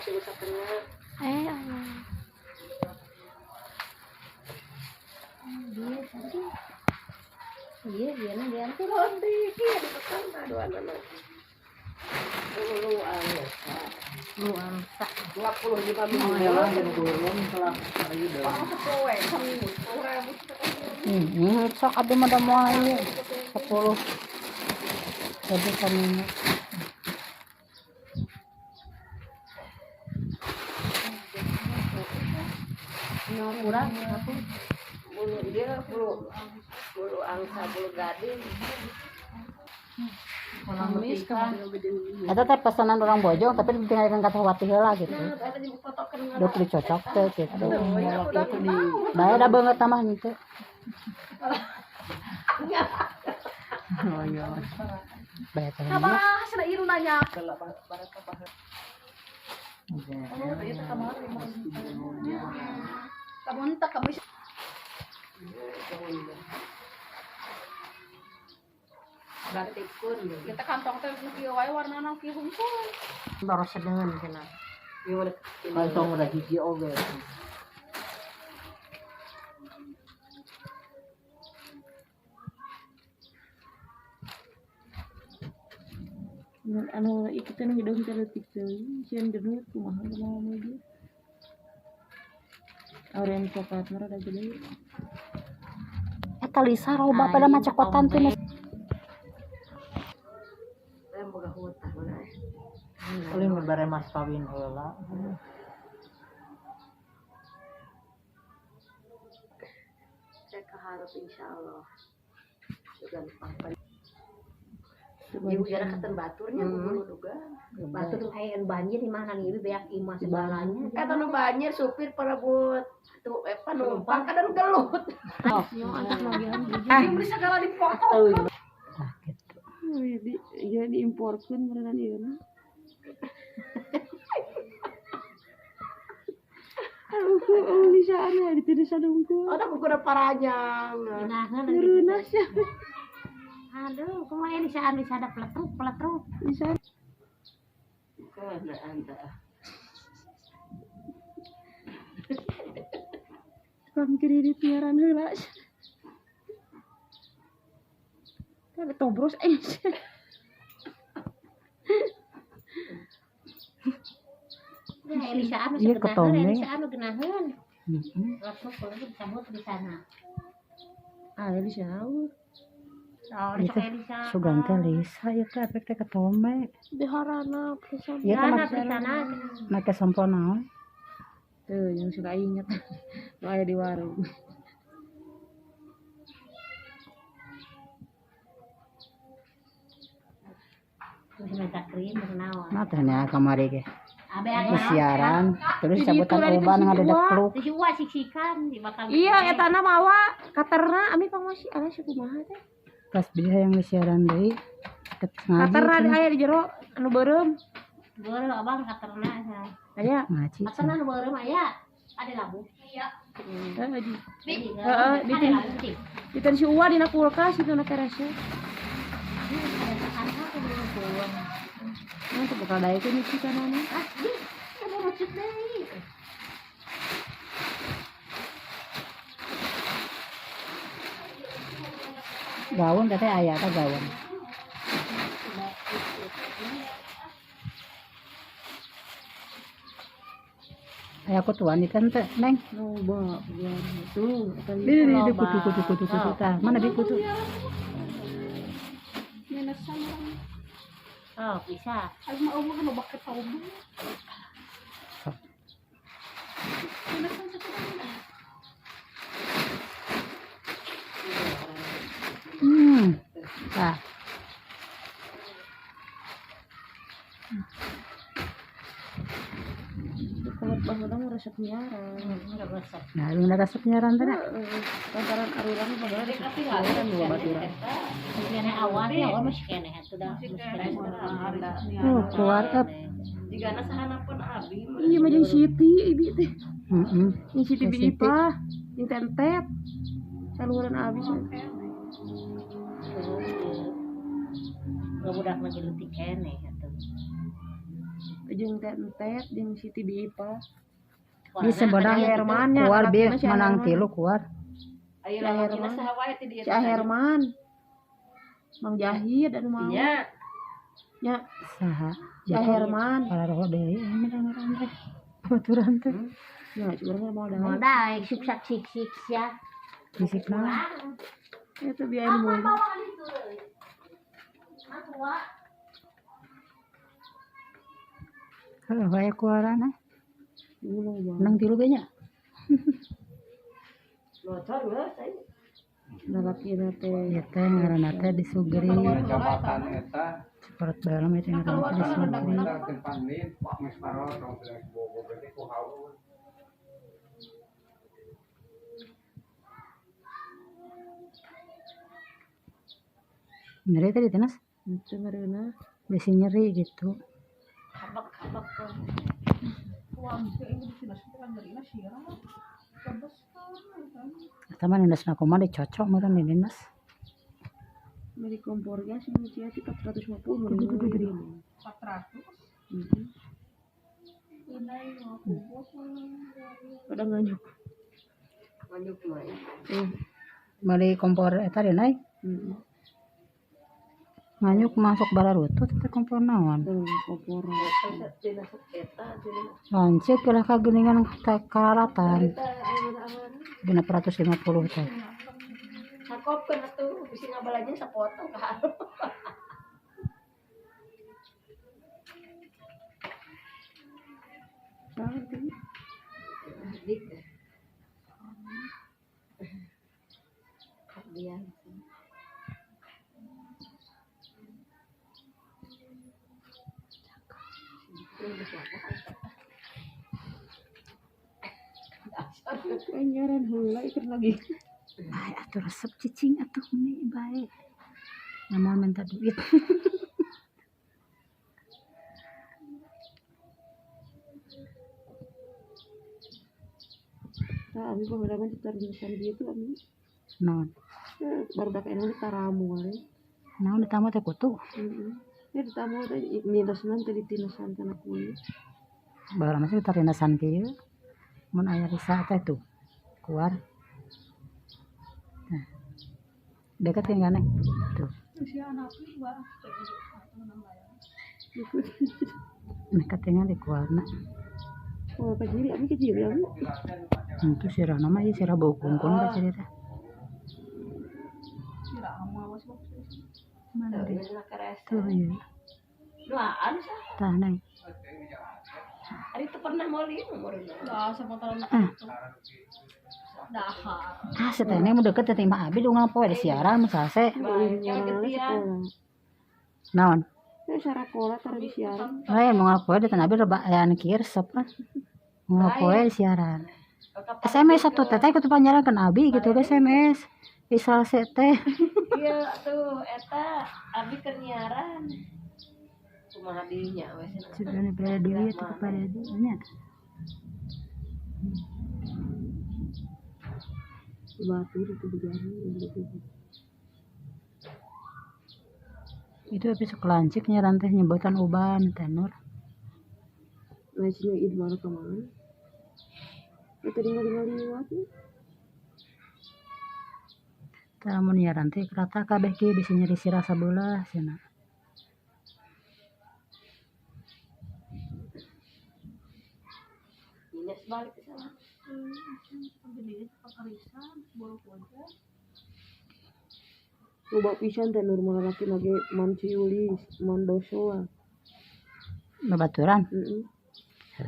Tilu satengah. Allah. Dia tadi. Iya, dia na dianti. Rodi kieu dipesan mah duanana. Bulu angsa. Bulu angsa. 25 minggu. Orang sepoe saminggu 10.000. Sok abdi mah da moal ieu. 10. Jadi saminggu. Kurang apa? Bulu dia bulu bulu angsa bulu gading. Eta teh pesanan orang Bojong tapi ditinggalkan kata Wati heula gitu. Duk dicocok teh gitu. Bae da beungeut mah henteu. Oh iya. Bae teh. Kabar cenah ieu nanya. Kamu entak kamu. Batikun. Kita kantong teh nu kieu wae warnana kieu hungkul. Baru sedengan cenah. Kantong udah hiji oge. Anu ikutin hidung leutik teuing sieun gendut kumaha kumaha mobil. Orient coklat mah rada gede. Eta Lisa loba pada macokotan teh. Boga hutang lah. Paling bare mas kawin heula. Saya keharap insyaallah. Sugan papa. Ibu jarak keten baturnya bulu duga. Batur aya banjir di mana nih beak imah segalanya. Eta nu banjir supir parebut tuh penumpang kadang gelut. Ah, beli segala dipotong. Nah, gitu. Di ya diimporkeun beneran ieu mah. Aduh, Lisa anu ditulisan unggul. Oh, da buku parajang. Geunaheun. Ngeureunah sia. Aduh, kumaha Elisa anu Lisa ada peletruk, peletruk. Lisa. Kana anta. Tukang kredit nyaran heula. Kan tobros eh. Ya Elisa anu Iya, segenaheun, ketome. Elisa anu geunaheun. Heeh. Peletruk, peletruk disambut di sana. Ah, Elisa. Oh, Itu Elisa. Sugan teh Lisa ieu teh efek teh ketome. Diharana pisan. Ieu teh Sana di sana. make sampo naon? Tuh, yang suka inget. Nu aya di warung. Terus minta krim naon. Nah teh nya kamari ge. Abe aya Siaran terus cabutan uban ngadedekluk. Terus uwa siksikan di bakal. Iya, etana mawa katerna ami pangmasi ana kumaha teh. Pas bisa yang siaran deui. Ngaji. Katerna aya di jero anu beureum. Beureum abang katerna nya. Aya. Ngaji. Katerna anu beureum aya. Ada labu. Iya. Heeh, di. Heeh, Heeh, di si uwa dina kulkas itu na teresnya. Nah, tuh bakal daekeun nyuci kanana. Ah, di. Kamu rucut deui. Gaun teh aya teh gaun. Aya kutuan ikan teh, Neng. Loba, tuh. Di kutu kutu kutu kutu tah. Mana di kutu? Minusan orang. Oh, bisa. Aing mah eueuh nu bake tobi. Sok. Minusan sakitu. Tah. Kalau baheula mah resep nyiaran. Resep. Nah, lu resep nyiaran teh. Heeh. Lantaran arurang baheula resep nyiaran dua baturan. Kene awalnya awal masih kene atuh dah. Masih kene. Keluar up. Jigana sahanapun abi mah. Iya mah jeung Siti ibi teh. Heeh. Jeung Siti Jeung bi Siti. Ipah, jeung Tentet. Saluhuran abi sih. Lo budak lagi leutik kene atuh. Jeung Entet jeung Siti Bipa. Di sebenang keluar bieu menang tilu keluar. Ayo lalakina saha wae ti dieu. Si Herman. Mang Jahid anu mau. Nya. Nya. Saha? Si Herman. Pararoho deui menang urang teh. Baturan teh. Ya, curang mah Mau daek suksak sik sik sia. Fisik naon? Eta biaya nu meuli. Heuh, wae kuarana. Menang tilu ge nya. Bocor geus aya. Lalakina teh. Ieu teh ngaranna teh disugri. Jabatan eta Cepat dalam itu ngaranna teh disugri. Nyeri tadi tenas? Itu ngaranna. Bisi nyeri gitu. Kabak-kabak. Eta mah nindasna kumaha dicocok meureun di dinas. Beli kompor gas ini cia 450. 400. Heeh. Pada nganyuk. Nganyuk mah. Beli kompor eta deui naik. Heeh. Nganyuk masuk bararutut teh kompor naon? Kompor. Lanceuk lah ka geuningan kararatan. 650 teh. Sakopkeun atuh bisi ngabalajeng sapotong ka hareup. Saha teh? Dik. Biar. Nyaran heula ieu lagi. Bae atuh resep cicing atuh meni bae. Namun minta duit. Tah abi pengalaman diterjemahkan gitu abi. Naon? Baru dak anu ditaramu we. Naon ditamu teh kutu? Heeh. Ya ditamu teh minusna teh ditinasan kana kulit. Baheula mah ditarinasan kieu. Mun aya risa teh tuh keluar. Nah. Dekat kan neng? Tuh. Nah, katanya di keluarna. Oh, kajiri, abi kajiri abi. Itu sirah nama ieu sirah bau kungkung ka ciri teh. Mana dia? Tuh ieu. Duaan sah. Tah neng. Ari teu pernah meuli umurna. Dah sapotaran dahar. Ah, si teh neng mun deket teh imah abi unggal poe di siaran mun sase. Naon? Ya sarakola tara di siaran. Lain unggal poe di abi loba aya anu kieu resep lah. Unggal poe di siaran. SMS satu teteh kudu panjaran abi gitu ge SMS. Di salse teh. Iya tuh eta abi keur nyiaran. Kumaha dinya we cenah. Sudah pada duit kepada duitnya. Batur itu begini gitu. Itu tapi sok lancik nyaran teh nyebutan uban tenor. Nah, sini id mana ka mana? Eta tinggal liwat. Tah mun nyaran teh rata kabeh kieu bisa nyeri sirah sabelah cenah. Ines balik ke sana. Loba pisan teh nur lalaki lagi man Ciulis, man Dosoa. Babaturan? Heeh.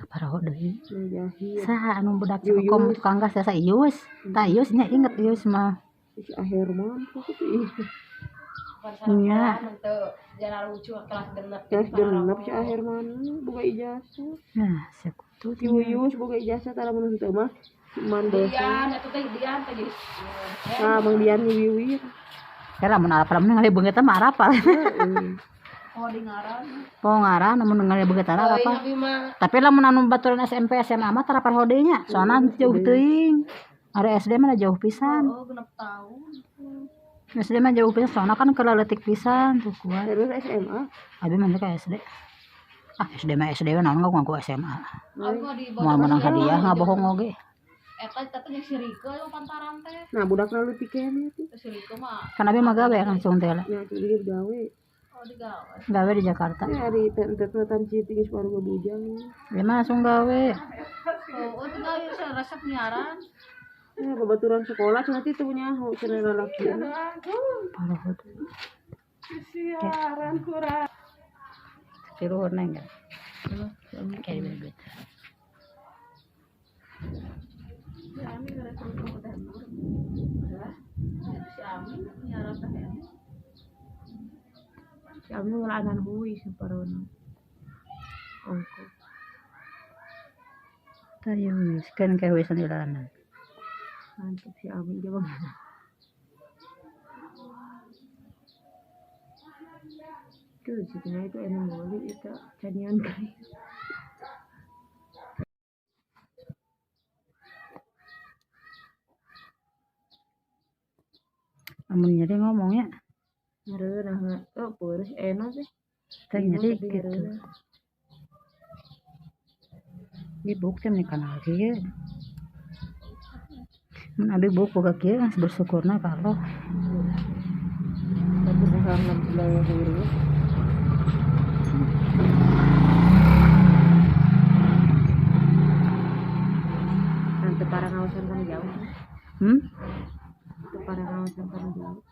Paraho deui. Jahit. Saha anu budak kom tukang gas jasa Ius. Tah Ius nya inget Ius mah. Si Aherman kok teh. Nya. Jalan lucu kelas genep. Kelas genep si Aherman boga ijazah. Nah, sakutu Si Uyus boga ijazah tah lamun henteu mah Man Dosoa. Dian eta teh Dian teh jadi. Tah Mang Dian wiwir. Ya lamun arapal mun ngali beungeut mah arapal. Oh di ngaran. Po ngaran lamun ngali beungeut arapal. Tapi lamun anu baturan SMP SMA mah tara parho deui nya. Soalna jauh teuing. Ari SD mah jauh pisan. Oh, genep tahun. SD mah jauh pisan soalna kan keur leutik pisan tuh kuat. Terus SMA. Abi mah ka SD. Ah SD mah SD we naon ngaku SMA. Moal menang hadiah ngabohong oge. Eta teh jeung si Rike aya pantaran teh. Nah budakna leutik keneh teh. Si Rike mah. Kan abi mah gawe langsung teh lah. Ya jadi gawe. Oh digawe. Gawe di Jakarta. Ya ari teh tan citi geus baru bujang. Dia mah langsung gawe. Oh, itu gawe resep nyiaran. Ya babaturan sekolah cenah teh punya cenah lalaki. Parah tuh. Siaran kurang. Tiru neng enggak? Kayak duit. Si Ami ngelaanan hui saparona. Ongko. Tadi huis kan kayak huisan ilanan. Mantap si Ami dia bang. Tuh, situnya itu emang boleh itu canian kali. Amun nyeri ngomongnya. Nyeri nah, oh peureuh enak sih. Teh nyeri gitu. Di buk teh menikah lagi ya. Mun abi buk boga kieu bersyukurna ka Allah. Tapi bukan 6 bulan. Nanti para ngawasan kamu jauh. Itu para ngawasan kamu jauh.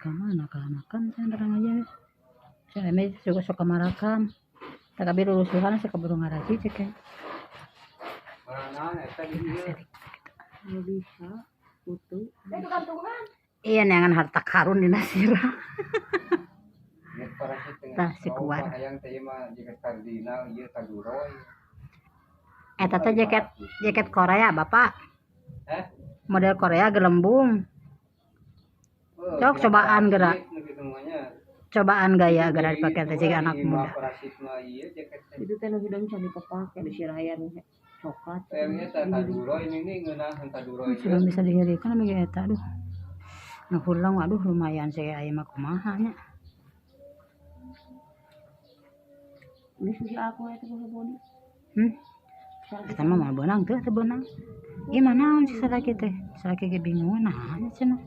Kemana kan saya terang aja. Saya ini suka suka marakam. Tak abi lulusuhan saya keburu ngaraji cek. Nggak bisa. Putu. Iya neangan harta karun di Nasira. Tah si kuar. Eta teh jaket Korea Bapak. Model Korea gelembung. Cok cobaan gerak. Cobaan gaya gerak dipakai teh jiga anak muda. Itu teh nu hidung can dipake di sirayan coklat. Sebelum bisa dihirikan ameh eta aduh. Nu hulang aduh lumayan sih aya mah kumaha nya. Ini susi aku eta mah body. Eta mah moal beunang teu teu beunang. Ieu mah naon si salaki teh? Salaki ge bingung naha nya cenah.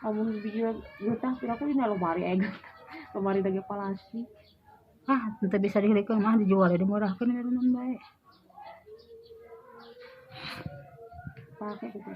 Amun biji getah pira aku dina lemari aya getah. Lemari dage palasi. Ah, teu bisa dihilikeun mah dijual dimurahkeun meureunan bae. Pake kitu.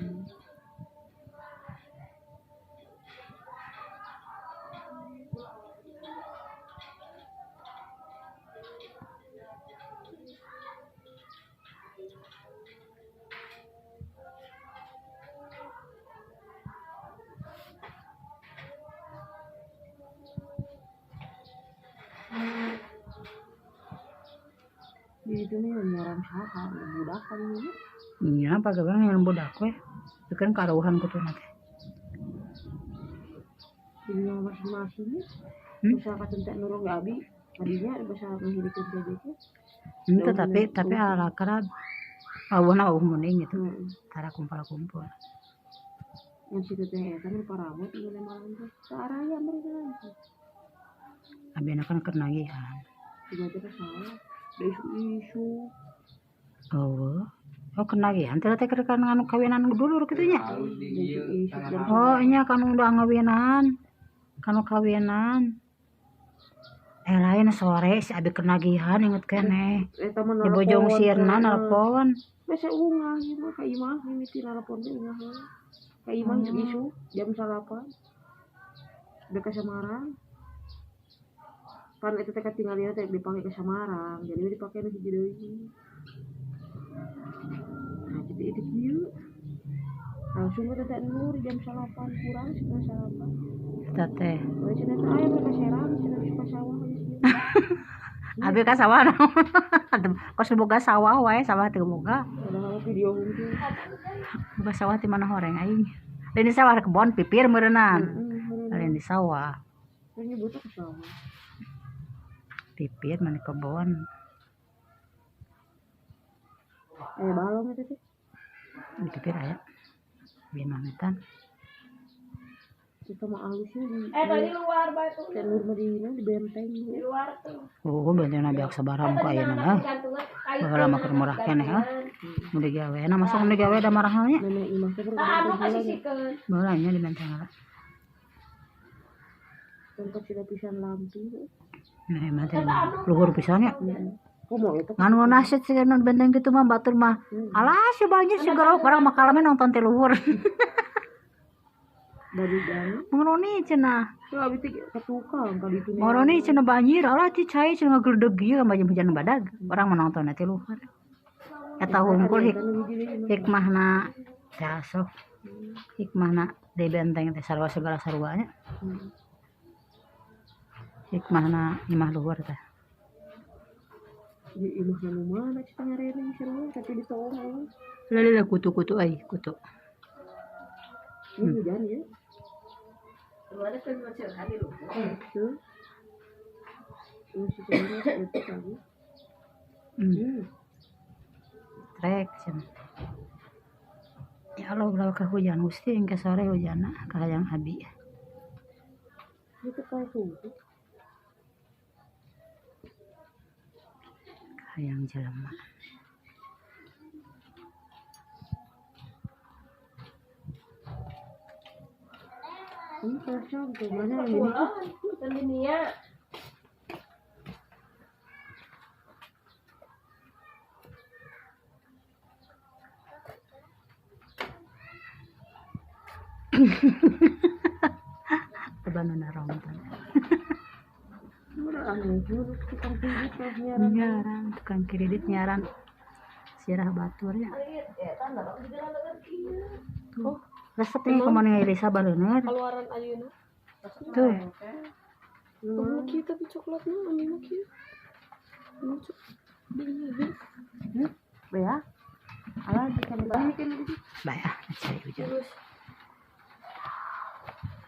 Di itu nih nyaran saha, budak kan ini. Iya, apa gawe yang budak we. Bikin karuhan kutu nanti. Jadi yang masing-masing nih. Bisa katentek nurung gak abi, adinya bisa menghidupkan jajahnya. Itu tapi ala kerab, awuna awuh muning gitu. Tara kumpul-kumpul. Yang situ teh kan paramot ieu malam teh. Saraya mereka nanti. Abi kan kenagihan. Tiga teh salah. Isu-isu. Oh, oh kenagihan teh teh keur nganu kawinan dulur kitu nya. Oh, nya kan udah ngawinan. Kanu kawinan. Lain sore si abi kenagihan inget keneh. Di Bojong Sirna nelpon. Biasa ungah ieu mah ka imah mimiti nelpon teh ungah. Ka imah isu jam 8. Udah ke Semarang. Pan itu teh katingalina teh dipake ke Semarang, jadi dipake nu hiji deui. Nah, jadi itu kieu. Langsung ke teh nur jam 8 kurang 7:30. Eta teh. We cenah teh aya ka Serang, cenah ka sawah we. Abi ka sawah naon? Kos boga sawah wae, sawah teu boga. Padahal video hungkul. Boga sawah ti mana horeng aing. Lain di sawah kebon pipir meureunnan. Lain di sawah. Terus nyebutnya ke sawah. Pipir mana kebon. Balong itu sih. Di pipir aya. Bieu mah metan. Itu mah alusnya di tadi luar bae tuh. Luar mah di benteng. Di luar tuh. Oh, bentengna beak sabaraha muka ayeuna mah. Baheula mah keur murah keneh ah. Mun digawe na masuk mun digawe da marahalnya. Nenek imah teh Tah anu kasisikeun. Baheula nya di benteng lah. Tempat sudah pisan lampu. Nah, emang teh luhur pisan nya. Kumaha eta? Ngan ngeunah sih nu benteng kitu mah batur mah. Alah si banjir si garok urang mah kalame nonton teh luhur. Mengoroni cenah. Tuh abi teh ka tukang kali itu. Mengoroni cenah banjir, alah ti cai cenah ngagledeg ieu mah hujan badag. Urang mah nonton teh luhur. Eta hungkul hikmahna teh asup. Hikmahna di benteng teh sarua segala saruanya. Hikmahna imah luhur teh. Di imah nu mana cenah ngarereng sarua tapi di toong. Leuleuleuh kutu-kutu euy, kutu. Ini hujan ya. Kemana tuh macam hari lu? Tuh. Ini si Chandra itu tadi. Trek cenah. Ya Allah ulah ka hujan Gusti engke sore hujanna kahayang abi. Itu kayak suhu. Kahayang jelema. Ini kosong tuh mana ini? Dunia. Teban narongton. Tukang kredit nyaran, tukang kredit nyaran. Sirah baturnya. Tuh. Resep nih kemana Elisa baleuneur. Keluaran ayeuna. Tuh. Oh, kieu tapi coklatnya anu kieu. Lucu. Bea. Alah bisa dibalikin gitu. Bae ah, cari hujan.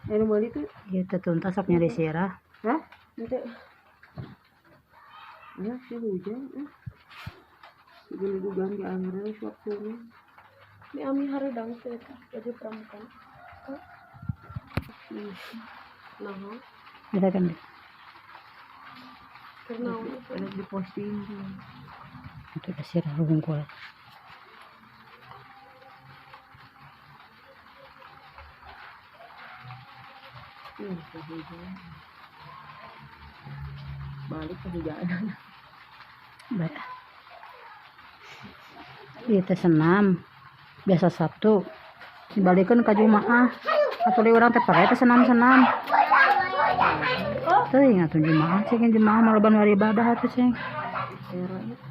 Anu meuli tuh. Ieu teh tuntas sok nyari sirah. Hah? Henteu. Ya, si hujan eh. Hujan-hujan di anggrek waktunya. Ini ami hareudang teh baju pramuka. Nah, Eta kan. Karena enak di posting. Itu sirah hungkul. Balik ke hujan. Baik. Ieu teh senam. Biasa Sabtu dibalikeun ka Jumaah. Atuh di urang teh pare teh senam-senam. Teuing atuh Jumaah cing Jumaah mah loba nu ibadah atuh cing.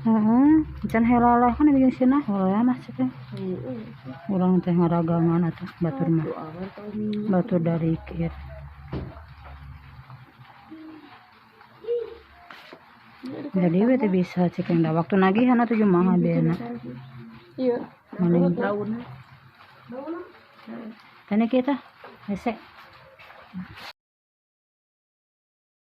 Heeh, can helaleh kan jeung cenah helaleh mah cing. Urang teh ngaragangan atuh batur mah. Batur dari kieu. Jadi we teh bisa cing da waktu nagihan atuh Jumaah beuna. Iya. Mana daun? Tanya kita, hese.